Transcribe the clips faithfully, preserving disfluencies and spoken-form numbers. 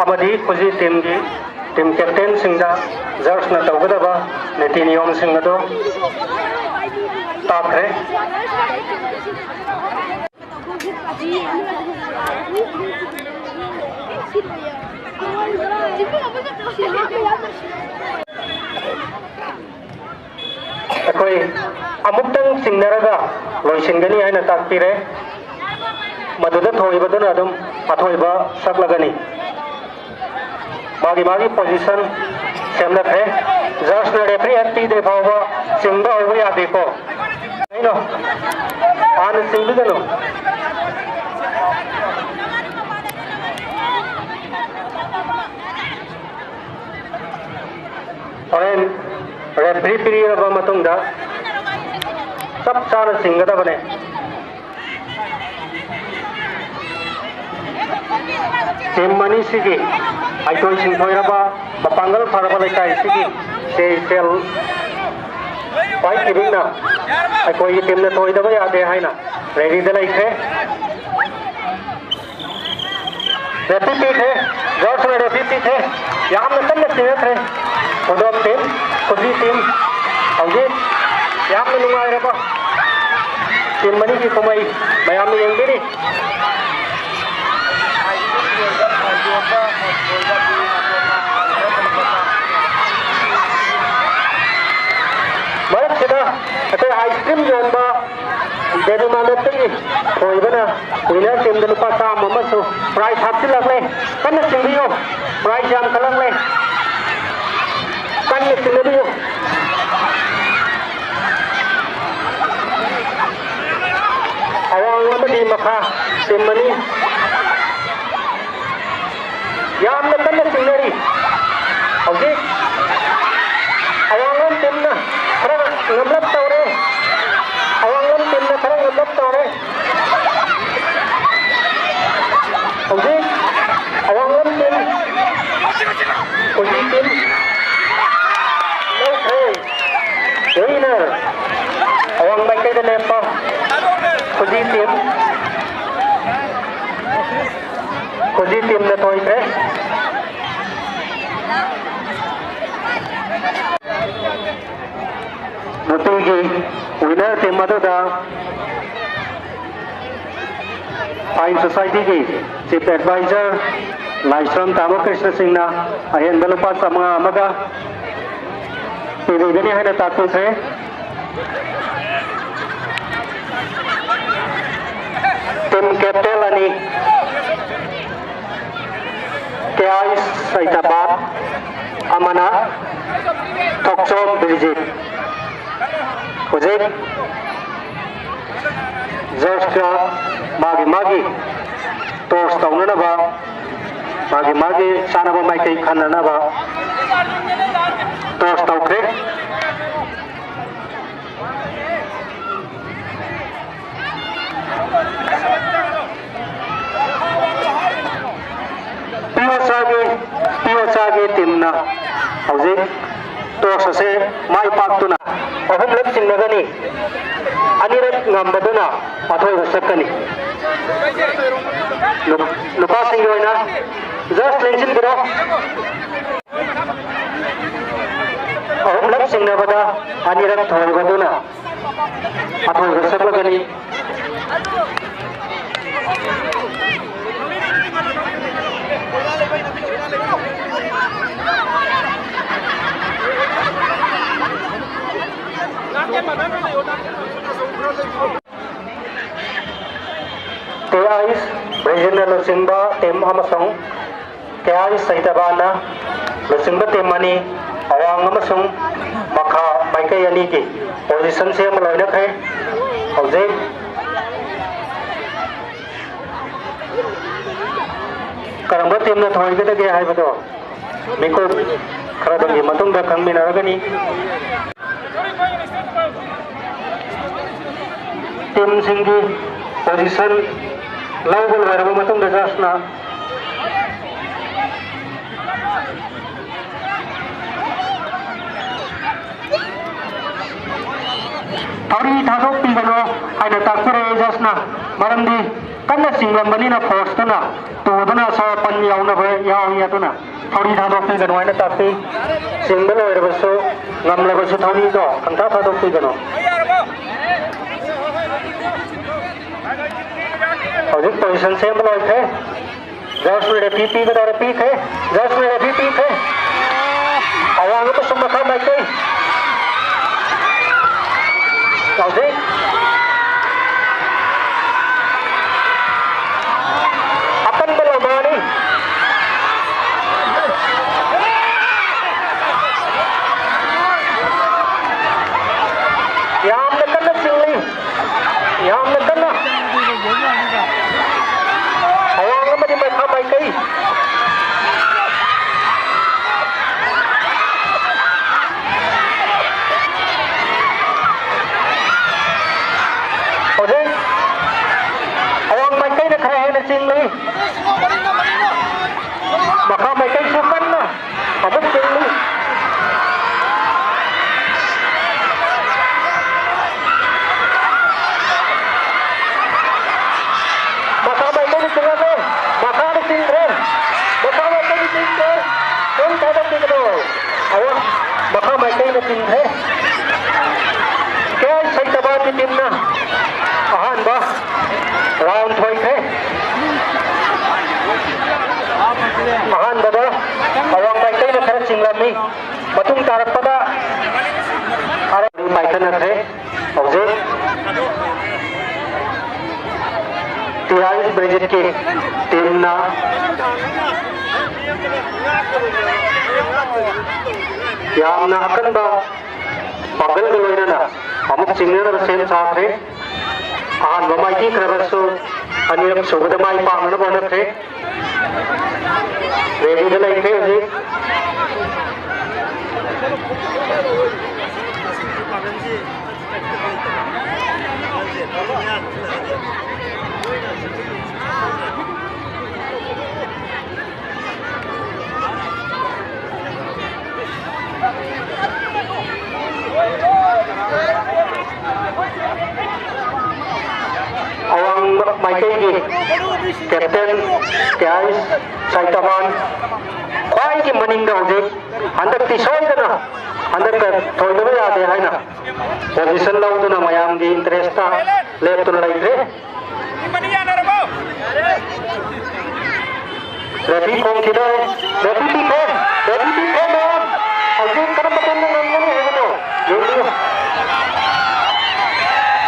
ꯑꯃꯗꯤ ꯈꯨꯖꯤ teamꯒꯤ team captainꯁꯤꯡꯗ judgeꯅ ꯇꯧꯒꯗꯕ ꯅꯤꯇꯤ ꯅꯤꯌꯣꯝꯁꯤꯡ ꯑꯗꯨ ꯇꯥꯛꯈ꯭ꯔꯦ꯫ ꯑꯩꯈꯣꯏ ꯑꯃꯨꯛꯇꯪ ꯆꯤꯡꯅꯔꯒ ꯂꯣꯏꯁꯤꯟꯒꯅꯤ ꯍꯥꯏꯅ ꯇꯥꯛꯄꯤꯔꯦ꯫ ꯃꯗꯨꯗ ꯊꯣꯏꯕꯗꯨꯅ ꯑꯗꯨꯝ ꯑꯊꯣꯏꯕ ꯁꯛꯂꯒꯅꯤ꯫ ꯃꯥꯒꯤ ꯃꯥꯒꯤ position ꯁꯦꯝꯅꯈ꯭ꯔꯦ꯫ Judgeꯅ referee ꯍꯦꯛ ꯄꯤꯗ꯭ꯔꯤ ꯐꯥꯎꯕ ꯆꯤꯡꯕ ꯍꯧꯕ ꯌꯥꯗꯦꯀꯣ꯫ ꯀꯩꯅꯣ? ꯍꯥꯟꯅ ꯆꯤꯡꯕꯤꯒꯅꯨ꯫ ꯍꯣꯔꯦꯟ referee ꯄꯤꯔꯕ ꯃꯇꯨꯡꯗ ꯆꯞ ꯆꯥꯅ ꯆꯤꯡꯒꯗꯕꯅꯦ꯫ Team ꯑꯅꯤꯁꯤꯒꯤ ꯍꯩꯊꯣꯏ ꯁꯤꯡꯊꯣꯏꯔꯕ, ꯃꯄꯥꯡꯒꯜ ꯐꯔꯕ ꯂꯩꯀꯥꯏꯁꯤꯒꯤ ꯁꯦꯜ ꯄꯥꯏꯈꯤꯕꯅ ꯑꯩꯈꯣꯏꯒꯤ teamꯅ ꯊꯣꯏꯗꯕ ꯌꯥꯗꯦ ꯍꯥꯏꯅ readyꯗ ꯂꯩꯈ꯭ꯔꯦ꯫ Referee ꯄꯤꯈ꯭ꯔꯦ, judgeꯅ referee ꯄꯤꯈ꯭ꯔꯦ꯫ ꯌꯥꯝꯅ ꯀꯟꯅ ꯆꯤꯡꯅꯈ꯭ꯔꯦ꯫ ꯈꯨꯗꯣꯞ team, ꯈꯨꯖꯤ team꯫ ꯍꯧꯖꯤꯛ ꯌꯥꯝꯅ ꯅꯨꯡꯉꯥꯏꯔꯕ team ꯑꯅꯤꯒꯤ ꯀꯨꯝꯍꯩ ꯃꯌꯥꯝꯅ ꯌꯦꯡꯕꯤꯔꯤ꯫ ꯃꯔꯛꯁꯤꯗ ꯑꯩꯈꯣꯏ ice cream ꯌꯣꯟꯕ ꯗꯦꯕꯤ ꯃꯥꯂꯣꯠꯇꯒꯤ ꯊꯣꯏꯕꯅ winner teamꯗ ꯂꯨꯄꯥ ꯆꯥꯝꯃ ꯑꯃꯁꯨ prize ꯍꯥꯞꯆꯤꯜꯂꯛꯂꯦ꯫ ꯀꯟꯅ ꯆꯤꯡꯕꯤꯌꯨ, prize ꯌꯥꯝꯈꯠꯂꯛꯂꯦ꯫ ꯀꯟꯅ ꯆꯤꯡꯅꯕꯤꯌꯨ꯫ ꯑꯋꯥꯡ ꯑꯃꯗꯤ ꯃꯈꯥ team ꯑꯅꯤ ꯌꯥꯝꯅ ꯀꯟꯅ ꯆꯤꯡꯅꯔꯤ꯫ ꯍꯧꯖꯤꯛ ꯑꯋꯥꯡꯂꯣꯝ teamꯅ ꯈꯔ ꯉꯝꯂꯞ ꯇꯧꯔꯦ꯫ ꯑꯋꯥꯡꯂꯣꯝ teamꯅ ꯈꯔ ꯉꯝꯂꯞ ꯇꯧꯔꯦ꯫ ꯍꯧꯖꯤꯛ ꯑꯋꯥꯡꯂꯣꯝ team, ꯈꯨꯖꯤ team ꯂꯧꯈ꯭ꯔꯦ꯫ Winner ꯑꯋꯥꯡ ꯃꯥꯏꯀꯩꯗ ꯂꯦꯞꯄ ꯈꯨꯖꯤ team꯫ ꯈꯨꯖꯤ teamꯅ ꯊꯣꯏꯈ꯭ꯔꯦ꯫ ꯒꯤ winner team ꯑꯗꯨꯗ Fine Society ꯒꯤ Chief Advisor ꯂꯥꯏꯁ꯭ꯔꯝ ꯇꯥꯃꯣ ꯀ꯭ꯔꯤꯁꯅ ꯁꯤꯡꯅ ꯑꯍꯦꯟꯕ ꯂꯨꯄꯥ ꯆꯥꯃꯉꯥ ꯑꯃꯒ ꯄꯤꯕꯤꯒꯅꯤ ꯍꯥꯏꯅ ꯇꯥꯛꯄꯤꯈ꯭ꯔꯦ꯫ Team captain ꯑꯅꯤ, ꯀꯦ ꯑꯥꯏ ꯁꯩꯇꯥꯕꯥꯠ ꯑꯃꯅ ꯊꯣꯛꯆꯣꯝ ꯕꯤꯔꯖꯤꯠ꯫ ꯍꯧꯖꯤꯛ judge ꯀ ꯃꯥꯒꯤ ꯃꯥꯒꯤ toss ꯇꯧꯅꯅꯕ, ꯃꯥꯒꯤ ꯃꯥꯒꯤ ꯆꯥꯅꯕ ꯃꯥꯏꯀꯩ ꯈꯟꯅꯅꯕ toss ꯇꯧꯈ꯭ꯔꯦ꯫ ꯄꯤꯌꯣꯆꯥꯒꯤ, ꯄꯤꯌꯣꯆꯥꯒꯤ team ꯅ ꯍꯧꯖꯤꯛ toss ꯑꯁꯤ ꯃꯥꯏ ꯄꯥꯛꯇꯨꯅ ꯑꯍꯨꯝꯂꯛ ꯆꯤꯡꯅꯒꯅꯤ, ꯑꯅꯤꯔꯛ ꯉꯝꯕꯗꯨꯅ ꯑꯊꯣꯏꯕ ꯆꯠꯀꯅꯤ꯫ ꯅꯨ-, ꯅꯨꯄꯥꯁꯤꯡꯒꯤ ꯑꯣꯏꯅ judge ꯂꯦꯡꯁꯤꯟꯕꯤꯔꯣ꯫ ꯑꯍꯨꯝꯂꯛ ꯆꯤꯡꯅꯕꯗ ꯑꯅꯤꯔꯛ ꯊꯣꯏꯕꯗꯨꯅ ꯑꯊꯣꯏꯕ ꯆꯠꯂꯒꯅꯤ꯫ ꯀꯦ ꯑꯥꯏ ꯕ꯭ꯔꯤꯖꯤꯟꯅ ꯂꯨꯆꯤꯡꯕ team ꯑꯃꯁꯨꯡ ꯀꯦ ꯑꯥꯏ ꯁꯩꯇꯕꯥꯅ ꯂꯨꯆꯤꯡꯕ team ꯑꯅꯤ, ꯑꯋꯥꯡ ꯑꯃꯁꯨꯡ ꯃꯈꯥ ꯃꯥꯏꯀꯩ ꯑꯅꯤꯒꯤ position ꯁꯦꯝꯕ ꯂꯣꯏꯅꯈ꯭ꯔꯦ꯫ ꯍꯧꯖꯤꯛ ꯀꯔꯝꯕ team ꯅ ꯊꯣꯏꯒꯗꯒꯦ ꯍꯥꯏꯕꯗꯣ ꯃꯤꯀꯨꯞ ꯈꯔꯗꯪꯒꯤ ꯃꯇꯨꯡꯗ ꯈꯪꯃꯤꯟꯅꯔꯒꯅꯤ꯫ Team ꯁꯤꯡꯒꯤ position ꯂꯧꯕ ꯂꯣꯏꯔꯕ ꯃꯇꯨꯡꯗ judge ꯅ ꯊꯧꯔꯤ ꯊꯥꯗꯣꯛꯄꯤꯒꯅꯨ ꯍꯥꯏꯅ ꯇꯥꯛꯄꯤꯔꯛꯑꯦ judge ꯅ꯫ ꯃꯔꯝꯗꯤ ꯀꯟꯅ ꯆꯤꯡꯂꯝꯕꯅꯤꯅ force ꯇꯨꯅ ꯇꯨꯗꯨꯅ ꯑꯁꯣꯛ ꯑꯄꯟ ꯌꯥꯎꯅꯕ ꯌꯥꯎꯏ꯫ ꯑꯗꯨꯅ ꯊꯧꯔꯤ ꯊꯥꯗꯣꯛꯄꯤꯒꯅꯨ ꯍꯥꯏꯅ ꯇꯥꯛꯄꯤ꯫ ꯆꯤꯡꯕ ꯂꯣꯏꯔꯕꯁꯨ, ꯉꯝꯂꯕꯁꯨ ꯊꯧꯔꯤꯗꯣ ꯈꯪꯊꯥ ꯊꯥꯗꯣꯛꯄꯤꯒꯅꯨ꯫ ꯍꯧꯖꯤꯛ position ꯁꯦꯝꯕ ꯂꯣꯏꯈ꯭ꯔꯦ꯫ Judge ꯅ referee ꯄꯤꯒꯗꯧꯔꯦ, ꯄꯤꯈ꯭ꯔꯦ꯫ Judge ꯅ referee ꯄꯤꯈ꯭ꯔꯦ꯫ ꯑꯋꯥꯡ ꯑꯃꯁꯨꯡ ꯃꯈꯥ ꯃꯥꯏꯀꯩ꯫ ꯍꯧꯖꯤꯛ ꯑꯀꯟꯕ ꯂꯧꯕꯅꯤ꯫ ꯌꯥꯝꯅ ꯀꯟꯅ ꯆꯤꯡꯂꯤ꯫ ꯌꯥꯝꯅ ꯀꯟꯅ꯫ ꯑꯋꯥꯡ ꯑꯃꯗꯤ ꯃꯈꯥ ꯃꯥꯏꯀꯩ꯫ ꯍꯧꯖꯤꯛ ꯑꯋꯥꯡ ꯃꯥꯏꯀꯩꯅ ꯈꯔ ꯍꯦꯟꯅ ꯆꯤꯡꯂꯤ꯫ ꯃꯈꯥ ꯃꯥꯏꯀꯩꯁꯨ ꯀꯟꯅ ꯑꯃꯨꯛ ꯆꯤꯡꯂꯤ꯫ ꯃꯈꯥ ꯃꯥꯏꯀꯩꯅ ꯆꯤꯡꯂꯝꯃꯦ꯫ ꯃꯈꯥꯗ ꯆꯤꯡꯈ꯭ꯔꯦ꯫ ꯃꯈꯥ ꯃꯥꯏꯀꯩꯅ ꯆꯤꯡꯈ꯭ꯔꯦ꯫ ꯀꯔꯤꯝ ꯊꯥꯗꯣꯛꯄꯤꯒꯅꯨ꯫ ꯑꯋꯥ-, ꯃꯈꯥ ꯃꯥꯏꯀꯩꯅ ꯆꯤꯡꯈ꯭ꯔꯦ꯫ ꯀꯦ ꯑꯥꯏ ꯁꯩꯇꯕꯥꯟꯒꯤ team ꯅ ꯑꯍꯥꯟꯕ round ꯊꯣꯏꯈ꯭ꯔꯦ꯫ ꯑꯍꯥꯟꯕꯗ ꯑꯋꯥꯡ ꯃꯥꯏꯀꯩꯅ ꯈꯔ ꯆꯤꯡꯂꯝꯃꯤ꯫ ꯃꯇꯨꯡ ꯇꯥꯔꯛꯄꯗ ꯑꯔꯣꯏꯕ ꯄꯥꯏꯈꯠꯅꯈ꯭ꯔꯦ꯫ ꯍꯧꯖꯤꯛ ꯇꯤ ꯑꯥꯏ ꯕ꯭ꯔꯤꯖꯤꯠꯀꯤ team ꯅ ꯌꯥꯝꯅ ꯑꯀꯟꯕ ꯄꯥꯡꯒꯜꯒ ꯂꯣꯏꯅꯅ ꯑꯃꯨꯛ ꯆꯤꯡꯅꯅꯕ ꯁꯦꯝ ꯁꯥꯈ꯭ꯔꯦ꯫ ꯑꯍꯥꯟꯕ ꯃꯥꯏꯊꯤꯈ꯭ꯔꯕꯁꯨ ꯑꯅꯤꯔꯛ ꯁꯨꯕꯗ ꯃꯥꯏ ꯄꯥꯛꯅꯅꯕ ꯍꯣꯠꯅꯈ꯭ꯔꯦ꯫ Ready ꯗ ꯂꯩꯈ꯭ꯔꯦ ꯍꯧꯖꯤꯛ꯫ ꯑꯋꯥꯡ ꯃꯥꯏꯀꯩꯒꯤ captain ꯀꯦ ꯑꯥꯏ ꯁꯥꯏꯇꯕꯥꯟ꯫ ꯃꯅꯤꯡꯗ ꯍꯧꯖꯤꯛ ꯍꯟꯗꯛꯇꯤ ꯁꯣꯏꯗꯅ ꯍꯟꯗꯛꯇ ꯊꯣꯏꯗꯕ ꯌꯥꯗꯦ ꯍꯥꯏꯅ position ꯂꯧꯗꯨꯅ ꯃꯌꯥꯝꯒꯤ interest ꯂꯦꯞꯇꯨꯅ ꯂꯩꯈ꯭ꯔꯦ꯫ Referee ꯈꯣꯡꯈꯤꯗꯣꯔꯦ꯫ Referee ꯄꯤꯈ꯭ꯔꯦ꯫ Referee ꯄꯤꯈ꯭ꯔꯦ, ꯃꯌꯥꯝ꯫ ꯍꯧꯖꯤꯛ ꯀꯔꯝꯕ ꯀꯟꯅ ꯉꯝꯒꯅꯤ ꯍꯥꯏꯕꯗꯣ ꯌꯦꯡꯕꯤꯌꯨ꯫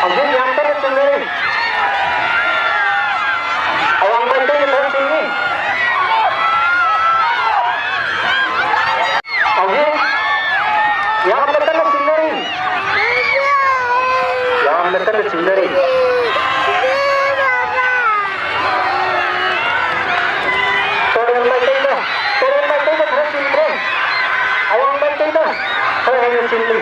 ꯍꯧꯖꯤꯛ ꯌꯥꯝ ꯀꯟꯅ ꯆꯤꯡꯅꯔꯤ꯫ ꯑꯋꯥꯡ ꯃꯥꯏꯀꯩꯗ ꯈꯔ ꯆꯤꯡꯏ꯫ ꯍꯧꯖꯤꯛ ꯌꯥꯝꯅ ꯀꯟꯅ ꯆꯤꯡꯅꯔꯤ꯫ ꯌꯥꯝꯅ ꯀꯟꯅ ꯆꯤꯡꯅꯔꯤ꯫ ꯇꯣꯔꯦꯟ ꯃꯥꯏꯀꯩꯗ, ꯇꯣꯔꯦꯟ ꯃꯥꯏꯀꯩꯗ ꯈꯔ ꯆꯤꯡꯈ꯭ꯔꯦ꯫ ꯑꯋꯥꯡ ꯃꯥꯏꯀꯩꯗ ꯈꯔ ꯍꯦꯟꯅ ꯆꯤꯡꯂꯤ꯫